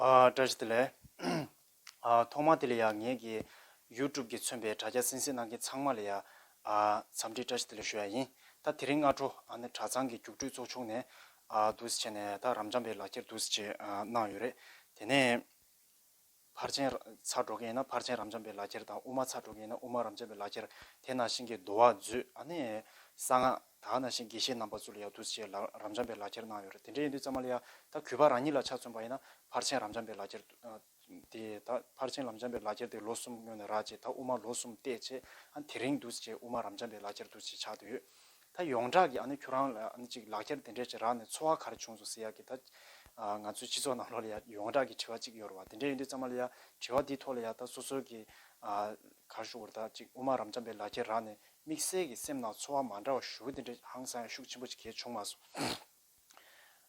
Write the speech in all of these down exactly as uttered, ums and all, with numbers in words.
ཨ་བཀྲ་ཤིས་བདེ་ལེགས། ཨ་ཐོག་མ་དེ་ལ་ཡང་ངེད་ཀྱི་YouTube་གིས་མཚོན་པའི་དྲ་རྒྱ་གསན་གཟིགས་གནང་མཁན་ཚང་མ་ལ་ཡང་ཨ་འཚམས་འདྲི་བཀྲ་ཤིས་བདེ་ལེགས་ཞུ་ཡ་ཡིན། ད་དེ་རིང་སྔ་དྲོ་ཨ་ནི་གྲྭ་ཚང་གི་རྒྱུགས་སྤྲོད་ཚོགས་ཆུང་ནས་ཨ་འདུག་སེ་བྱས་ནས་ད་རབ་འབྱམས་པའི་ལག་ཁྱེར་འདུག་སེ་བྱས་ཨ་གནང་ཡོད་རེད། དེ་ནས་ཕར་ཕྱིན་ཚར་འགྲོ་མཁན་ཡིན་ན་ཕར་ཕྱིན་རབ་འབྱམས་པའི་ལག་ཁྱེར་དང་། དབུ་མ་ཚར་འགྲོ་མཁན་ཡིན་ན་དབུ་མ་རབ་འབྱམས་པའི་ལག་ཁྱེར། དེ་ནང་བཞིན་གྱི་འདུལ་བ་མཛོད། ཨ་ནི་གསང་སྔགས། ད་ནང་བཞིན་དགེ་བཤེས་རྣམ་པ་ཚོ་ལ་ཡང་འདུག་སེ་བྱས་ལ་རབ་འབྱམས་པའི་ལག་ཁྱེར་གནང་ཡོད་རེད། དེ་འདྲ་ཡིན་དུས་ཙམ་པ་ལ་ཡང་ད་གུས་པ་རང་ཉིད་ལ་ཆ་མཚོན་པ་ཡིན་ན་ཕར་ཕྱིན་རབ་འབྱམས་པའི་ལག་ཁྱེར་ཨ་དེ། ད་ཕར་ཕྱིན་རབ་འབྱམས་པའི་ལག་ཁྱེར་དེ་ལོ་གསུམ་སྔོན་ནས་རག་བྱས། ད་དབུ་མ་ལོ་གསུམ་བལྟས་བྱས། ཨ་དེ་རིང་འདུག་སེ་བྱས་དབུ་མ་རབ་འབྱམས་པའི་ལག་ཁྱེར་འདུག་སེ་ཆགས་བསྡད་ཡོད། ད་ཡོངས་གྲགས་ཀྱི་ཨ་ནི་ཁྱོད་རང་ལ་ཨ་ནི་ཅིག་ལག་ཁྱེར་དེ་འདྲས་ཅིག་རག་ནས་ཚོར་བ་ག་རེ་བྱུང་སོང་ཟེར་ཡག་གི་ད་ཨ་ང་ཚོའི་སྤྱི་ཚོགས་ནང་ལོགས་ལ་ཡ་ཡོངས་གྲགས་ཀྱི་དྲི་བ་ཅིག་ཡོད་རེད་བ། དེ་འདྲས་ཡིན་དུས་ཙམ་པ་ལ་ཡ་དྲི་བ་འདིའི་ཐོག་ལ་ཡ་ད་སོ་སོའི་གི་ཨ་ག་རེ་ཞུ་དགོས་རེད། ད་ཅིག་དབུ་མ་རབ་འབྱམས་པའི་ལག་ཁྱེར་རག་ནས་དམིགས་བསལ་གྱི་སེམས་ནང་ཚོར་བ་མ་འདྲ་བ་ཞེ་པོ་དེ་འདྲས་ཧང་སང་ཡ་ཤུགས་ཆེན་པོ་ཅིག་གང་ཡང་བྱུང་མ་སོང་།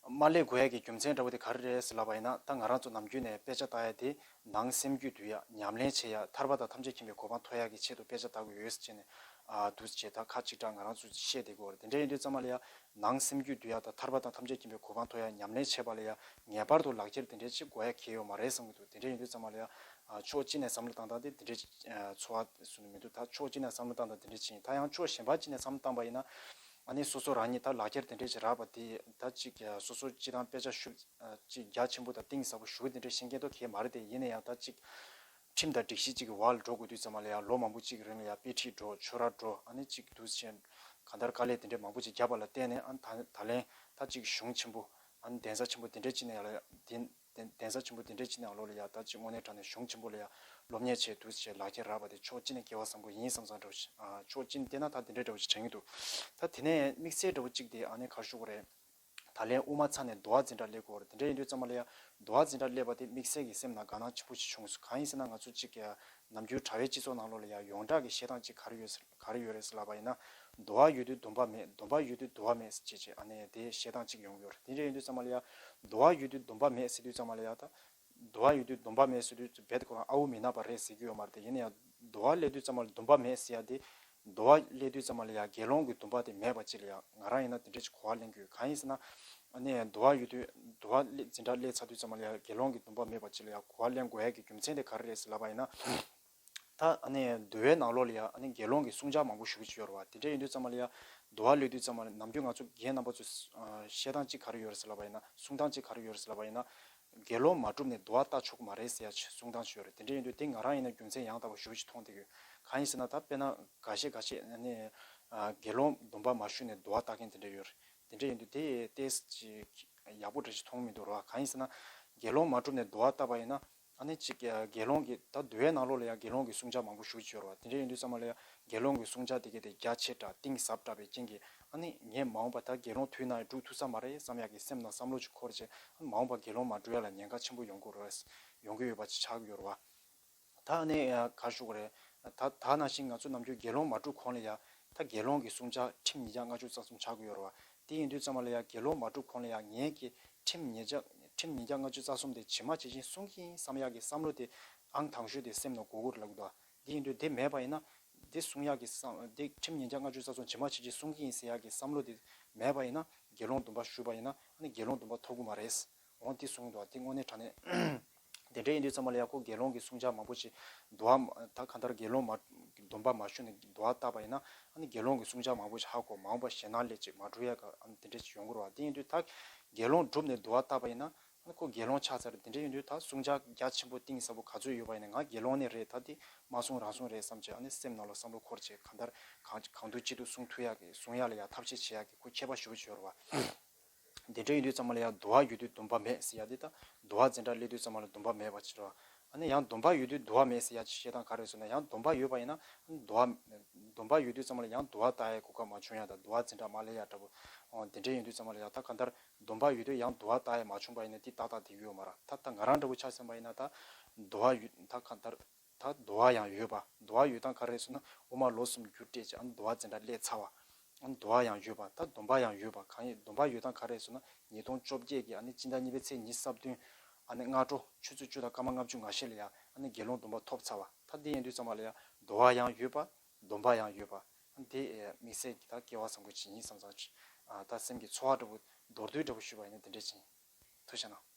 མ་སླེབས་དགོས་ཡ་གི་རྒྱུ་མཚན་འདྲ་བོ་དེ་ག་རེ་རེད་ཟེར་ལབ་པ་ཡིན་ན། ད་ང་རང་ཚོ་ནམ་རྒྱུན་ནས་དཔེ་ཆ་ལྟ་ཡ་དེ་ནང་སེམས་རྒྱུད་འདུལ་ཡ། ཉམས་ལེན་བྱེད་ཡ། ཐར་པ་དང་ཐམས་ཅད་མཁྱེན་པའི་གོ་འཕང་ཐོབ་ཡ་གི་ཆེད་དུ་དཔེ་ཆ་ལྟ་དགོས་ཡོད་ཟེར་བྱས་ནས་ཨ་འདུག་སེ་བྱས་ད་ཁ་གཅིག་གྲགས་ང་རང་ཚོས་བཤད་བསྡད་ཀྱི་ཡོད་རེད། དེ་འདྲ་ཡིན་དུས་ཙམ་པ་ལ་ཡ་ནང་སེམས་རྒྱུད་འདུལ་ཡ་དང་ཐར་པ་དང་ཐམས་ཅད་མཁྱེན་པའི་གོ་འཕང་ཐོབ་ཡ་ཉམས་ལེན་བྱེད་པ་ལ་ཡ་ངེས་པར་དུ་ལག་ཁྱེར་དེ་འདྲའི་ཅིག་དགོས་ཡ་གང་ཡང་ཡོད་མ་རེད་བསམ་གྱི་འདུག་དེ་འདྲ་ཡིན་དུས་ཙམ་པ་ལ་ཡ་ཨ་ཕྱོགས་གཅིག་ནས་བསམ་བློ་བཏང་སྟངས་དེ་དེ་འདྲའི་ཨ་ཚོར་བ་བཟུང་ནས་མི་འདུག་ད་ཕྱོགས་གཅིག་ནས་བསམ་བློ་བཏང་སྟངས་དེ་འདྲ་ཅིག་ཡིན། ད་ཡང་ཕྱོགས་གཞན་པ་གཅིག་ནས་བསམ་བློ་བཏང་པ་ཡིན་ན། ཨ་ནི་སོ་སོ་རང་ཉིད་ད་ལག་ཁྱེར་དེ་འདྲས་ཅིག་རག་པ་དེ་ད་ཅིག་སོ་སོ་སྤྱི་བཏང་དཔེ་ཆ་ཞུ་ཅིག་རྒྱ་ཆེན་པོ་དང་གཏིང་ཟབ་པོ་ཞུ་གི་དེ་འདྲས་ཤེས་མཁན་ཏོ་གས་མ་རེད་དེ། ཡིན་ན་ཡང་ད་ཅིག་ཁྲིམས་དང་སྒྲིག་གཞི་ཅིག་གི་འོག་ལ་འགྲོ་དགོས་དུས་ཙམ་པ་ལ་ཡང་ལོ་མང་པོ་ཅིག་གི་རིང་ལ་ཡང་དཔེ་ཁྲིད་འགྲོ། ཆོས་ར་འགྲོ། ཨ་ནི་ཅིག་འདུག་སེ་གང་ལྟར་དཀའ་ལས་དེ་འདྲས་མང་པོ་ཅིག་བརྒྱབ་པ་ལ་བརྟེན་ནས། ཨ་ནི་ད་ད་ལན་ད་ཅིག་གཞུང་ཆེན་པོ། ཨ་ནི་གདན་ས་ཆེན་པོ་དེ་འདྲས་ཅིག་ནས་ཡང་ལ་ཡང་དེ། གདན་གདན་ས་ཆེན་པོ་དེ་འདྲའི་ཅིག་ནང་ལོགས་ལ་ཡ་ད་ཅིག་དངོས་གནས་དྲང་གནས་གཞུང་ཆེན་པོ་ལ་ཡ་སློབ་གཉེར་བྱས་འདུག་ཅེས་ལག་ཁྱེར་རག་པ་དེ་ཕྱོགས་གཅིག་ནས་སྐལ་བ་བཟང་པོ་ཡིན་བསམ་བསམ་འདྲ་བོ་ཞིག་ཨ་ཕྱོགས་གཅིག་ནས་བལྟས་ན་ད་དེ་འདྲའི་འདྲ་བོ་ཞིག་དྲན་གྱི་འདུག་ད་དེ་ནས་དམིགས་བསལ་འདྲ་བོ་གཅིག་དེ་ཨ་ནི་ག་རེ་ཞུ་དགོས་རེད། ད་ལན་དབུ་མ་ཚར་ནས་འདུལ་བ་འཛིན་གྲྭ་སླེབས་དགོས་རེད། དེ་འདྲ་ཡིན་དུས་ཙམ་པ་ལ་ཡ་འདུལ་བ་འཛིན་གྲྭ་སླེབས་པ་དེ་དམིགས་བསལ་གྱི་སེམས་ནང་དགའ་སྣང་ཆེན་པོ་ཞིག་བྱུང་སོང་། གང་ཡིན་ཟེར་ན་ང་ཚོ་གཅིག་གི་ནམ་རྒྱུན་གྲྭ་པའི་སྤྱི་ཚོགས་ནང་ལོགས་ལ་ཡ་ཡོངས་གྲགས་ཀྱི་བཤད་སྟངས་གཅིག་ག་རེ་ཡོད་ཟེར་ག་རེ་ཡོད་རེད་ཟེར་ལབ་པ་ཡིན་ན། འདུལ་བ་ཡོད་དུས་སྡོམ་པ་མེད། སྡོམ་པ་ཡོད་དུས་འདུལ་བ་མེད་ཟེར་བྱས་བྱས་ཨ་ནི་དེ་བཤད་སྟངས་གཅིག་ཡོང་གི་ཡོད་རེད། དེ་འདྲ་ཡིན་དུས་ཙམ་པ་ལ་ཡ་འདུལ་བ་ཡོད་དུས་སྡོམ་པ་མེད་ཟེར་དུས་ཙམ་པ་ལ་ཡ་ད། འདུལ་བ་ཡོད་དུས་སྡོམ་པ་མེད་ཟེར་དུས་རྦད་དེ་ཁོ་རང་ཨ་འུ་མི་ནག་པ་རེད་ཟེར་གྱི་ཡོད་མ་རེད་དེ། ཡིན་ན་ཡང་འདུལ་བ་སླེབས་དུས་ཙམ་པ་ལ་སྡོམ་པ་མེད་ཟེར་ཡ་དེ། འདུལ་བ་སླེབས་དུས་ཙམ་པ་ལ་ཡ་དགེ་སློང་གི་སྡོམ་པ་དེ་མེད་པ་ཅིག་ལ་ཡ་ང་རང་ཡིན་ན་དེ་འདྲ་ཅིག་གོ་བ་ལེན་གྱི་ཡོད། གང་ཡིན་ཟེར་ན། ཨ་ནི་འདུལ་བ་ཡོད་དུས་འདུལ་བ་སླེབས་འཛིན་གྲྭ་སླེབས་ཚར་དུས་ཙམ་པ་ལ་ཡ་དགེ་སློང་གི་སྡོམ་པ་མེད་པ་ཅིག་ལ་ཡ་གོ་བ་ལེན་དགོས་ཡ་གི་རྒྱུ་མཚན་དེ་ག་རེ་རེད་ཟེར་ལབ་པ་ཡིན་ན། ད་ཨ་ནི་འདུལ་བའི་ནང་ལོགས་ལ་ཡ་ཨ་ནི་དགེ་སློང་གི་གསུང་ཆོས་མང་པོ་ཞུ་གི་ཅིག་ཡོད་རེད་བ། དེ་འདྲ་ཡིན་དུས་ཙམ་པ་ལ་ཡ་འདུལ་བ་སླེབས་དུས་ཙམ་པ་ལ་ནམ་རྒྱུན་ང་ཚོ་རྒན་རྣམ་པ་ཚོས་ཨ་བཤད་སྟངས་གཅིག་ག་རེ་ཡོད་རེད་ཟེར་ལབ་པ་ཡིན་ན། གསུང་སྟངས་གཅིག་ག་རེ་ཡོད་རེད་ཟེར་ལབ་པ་ཡིན་ན། དགེ་སློང་མ་གྲུབ་ནས་འདུལ་བ་བལྟ་ཆོག་གི་མ་རེད་ཟེར་ཡ་ཅིག་གསུང་སྟངས་ཅིག་ཡོད་རེད། དེ་འདྲ་ཡིན་དུས་དེ་ང་རང་ཡིན་ན་རྒྱུ་མཚན་ཡང་དག་པ་ཞེ་པོ་ཅིག་མཐོང་བསྡད་ཀྱི་ཡོད། གང་ཡིན་ཟེར་ན་ད་དཔེར་ན་འགའ་ཤས་འགའ་ཤས་ཨ་ནི་ཨ་དགེ་སློང་སྡོམ་པ་མ་ཞུས་ནས་འདུལ་བ་བལྟ་མཁན་དེ་འདྲ་ཡོད་རེད། དེ་འདྲ་ཡིན་དུས་དེ་ཏོག་ཙམ་ཅིག་ཡག་པོ་འདྲ་ཞིག་མཐོང་མི་འདུག་ར་བ། གང་ཡིན་ཟེར་ན་དགེ་སློང་མ་གྲུབ་ནས་འདུལ་བ་བལྟ་བ་ཡིན་ན། ཨ་ནི་གཅིག་དགེ་སློང་གི་ད་འདུལ་བའི་ནང་ལོགས་ལ་ཡང་དགེ་སློང་གི་གསུང་ཆོས་མང་པོ་ཞུ་གི་ཡོད་རེད་བ། དེ་འདྲ་ཡིན་དུས་ཙམ་པ་ལ་ཡང་དགེ་སློང་གི་གསུང་ཆོས་དེ་གའི་དེ་རྒྱ་ཆེ་དྲགས་གཏིང་ཟབ་དྲགས་པའི་རྐྱེན་གྱིས། ཨ་ནི་ངས་མ་འོངས་པ་ད་དགེ་སློང་དུས་ནང་སྒྲུབ་ཐུབ་ས་མ་རེད་བསམ་ཡག་གི་སེམས་ནང་བསམ་བློ་ཅིག་འཁོར་བྱས། ཨ་ནི་མ་འོངས་པ་དགེ་སློང་མ་སྒྲུབ་ཡག་ལ་ཉེན་ཁ་ཆེན་པོ་ཡོང་གི་རེད། ཡོང་གི་ཡོད་པ་ཅིག་ཆགས་ཀྱི་ཡོད་རེད་བ། ད་ཨ་ནི་ག་རེ་ཞུ་དགོས་རེད། ད་ད་ནང་བཞིན་ང་ཚོ་ནམ་རྒྱུན་དགེ་སློང་མ་སྒྲུབ་གོང་ལ་ཡང་ད་དགེ་སློང་གི་གསུང་ཆོས་ཁྲིམས་ཉིས་བརྒྱ་ལྔ་བཅུ་རྩ་གསུམ་ཆགས་ཀྱི་ཡོད་རེད་བ། དེ་ཡིན་དུས་ཙམ་པ་ལ་ཡང་དགེ་སློང་མ་སྒྲུབ་གོང་ལ་ཡང་ངེད་ཀྱི་ཁྲིམས་ཉིས་བརྒྱ་ཁྲིམས་ཉིས་བརྒྱ་ལྔ་བཅུ་རྩ་གསུམ་དེ་ཇི་མ་ཇི་བཞིན་སྲུང་གི་ཡིན་བསམ་ཡག་གི་བསམ་བློ་དེ་ཨང་དང་ཤོས་དེ་སེམས་ནང་སྒོར་སྒོར་ལ་གི་འདུག་དེ་ཡིན་དུས་དེ་མེད་པ་ཡིན་ན། དེ་སྲུང་ཡག་གི་བསམ་དེ་ཁྲིམས་ཉིས་བརྒྱ་ལྔ་བཅུ་རྩ་གསུམ་ཇི་མ་ཇི་བཞིན་སྲུང་གི་ཡིན་ཟེར་ཡག་གི་བསམ་བློ་དེ་མེད་པ་ཡིན་ན། དགེ་སློང་སྡོམ་པ་ཞུས་པ་ཡིན་ན་ཨ་ནི་དགེ་སློང་སྡོམ་པ་ཐོབ་གི་མ་རེད། འོང་དེ་གསུངས་འདུག་དེ་དངོས་གནས་དྲང་གནས། དེ་འདྲ་ཡིན་དུས་ཙམ་པ་ལ་ཡ་ཁོ་དགེ་སློང་གི་གསུང་ཆོས་མང་པོ་ཞིག་འདུལ་བ་མ་ད་གང་ལྟར་དགེ་སློང་མ་སྡོམ་པ་མ་ཞུས་ནས་འདུལ་བ་བཏབ་པ་ཡིན་ན། ཨ་ནི་དགེ་སློང་གི་གསུང་ཆོས་མང་པོ་ཞིག་ཧ་གོ། མ་འོངས་པ་ཞེད་སྣང་སླེབས་ཅིག་མ་འགྲོ་ཡ་ག་ཨ་ནི་དེ་འདྲ་ཞིག་ཡོང་གི་རེད་བ། དེ་ཡིན་དུས་ད་དགེ་སློང་སྒྲུབ་ནས་འདུལ་བ་བཏབ་པ་ཡིན་ན། ཨ་ནི་ཁོ་དགེ་སློང་ཆགས་ཚར་རེད། དེ་འདྲ་ཡིན་དུས་ད་གསུང་ཆོས་རྒྱ་ཆེན་པོ་གཏིང་ཟབ་པོ་ག་ཚོད་ཡོད་པ་ཡིན་ན། ང་དགེ་སློང་ནི་རེད། ད་དེ་མ་གསུང་རང་གསུང་རེད་བསམ་བྱས་ཨ་ནི་སེམས་ནང་ལ་བསམ་བློ་འཁོར་བྱས་གང་ལྟར་གང་གང་ཐུབ་ཅི་ཐུབ་གསུང་ཐུབ་ཡ་གི་གསུང་ཡ་ལ་ཡ་ཐབས་ཤེས་བྱེད་ཡ་གི་ཁོ་མཁས་པ་ཞེ་པོ་ཅིག་ཡོད་རེད་བ། དེ་འདྲ་ཡིན་དུས་ཙམ་པ་ལ་ཡང་འདུལ་བ་ཡོད་དུས་སྡོམ་པ་མེད་ཟེར་ཡ་དེ་ད། འདུལ་བ་འཛིན་གྲྭ་སླེབས་དུས་ཙམ་པ་ལ་སྡོམ་པ་མེད་པ་ཅིག་རེད་བ། ཨ་ནི་ཡང་སྡོམ་པ་ཡོད་དུས་འདུལ་བ་མེད་ཟེར་ཡ་ཅིག་བཤད་སྟངས་ག་རེ་ཟེར་ན། ཡང་སྡོམ་པ་ཡོད་པ་ཡིན་ན་འདུལ་བ། སྡོམ་པ་ཡོད་དུས་ཙམ་པ་ལ་ཡང་འདུལ་བ་ལྟ་ཡའི་གོ་སྐབས་མ་བྱུང་ཡ་དང་། འདུལ་བ་འཛིན་གྲྭ་མ་སླེབས་ཡ་འདྲ་པོ། འོ་དེ་འདྲ་ཡིན་དུས་ཙམ་པ་ལ་ཡང་ད་གང་ལྟར་སྡོམ་པ་ཡོད་དུས་ཡང་འདུལ་བ་ལྟ་ཡ་མ་བྱུང་པ་ཡིན་ན་དེ་ཏག་ཏག་བསྡད་ཀྱི་ཡོད་མ་རེད། ད་ད་ང་རང་འདྲ་པོ་ཆ་མཚོན་པ་ཡིན་ན་ད་འདུལ་བ་ཡོད་ད་གང་ལྟར། ད་འདུལ་བ་ཡང་ཡོད་པ། འདུལ་བ་ཡོད་སྟངས་ག་རེ་རེད་ཟེར་ན། དབུ་མ་ལོ་གསུམ་རྒྱུགས་སྤྲད་བྱས་ཨ་ནི་འདུལ་བ་འཛིན་གྲྭ་སླེབས་ཚར་བ། ཨ་ནི་འདུལ་བ་ཡང་ཡོད་པ། ད་སྡོམ་པ་ཡང་ཡོད་པ། གང་ཡིན་སྡོམ་པ་ཡོད་སྟངས་ག་རེ་རེད་ཟེར་ན། ཉིས་སྟོང་བཅོ་བརྒྱད་ཀྱི་ཨ་ནི་སྤྱི་ཟླ་གཉིས་པའི་ཚེས་ཉི་ཤུ་རྩ་བདུན། ཨ་ནི་སྔ་དྲོ་ཆུ་ཚོད་བཅུ་དང་སྐར་མ་ལྔ་བཅུ་ང་བཞི་ལ་ཡ་ཨ་ནི་དགེ་སློང་སྡོམ་པ་ཐོབ་ཚར་བ། ད་འདི་ཡིན་དུས་ཙམ་པ་ལ་ཡ་འདུལ་བ་ཡང་ཡོད་པ། སྡོམ་པ་ཡང་ཡོད་པ། ཨ་ནི་དེ་དམིགས་བསལ་གྱི་ད་སྐལ་བ་བཟང་པོ་ཅིག་ཡིན་བསམ་བསམ་ཅིག་ཨ་ད་སེམས་ཀྱི་ཚོར་བ་འདྲ་པོ་མདོར་བསྡུས་འདྲ་པོ་ཞུས་པ་ཡིན་ན་དེ་འདྲ་ཅིག་ཡིན། ཐུགས་རྗེ་གནང་།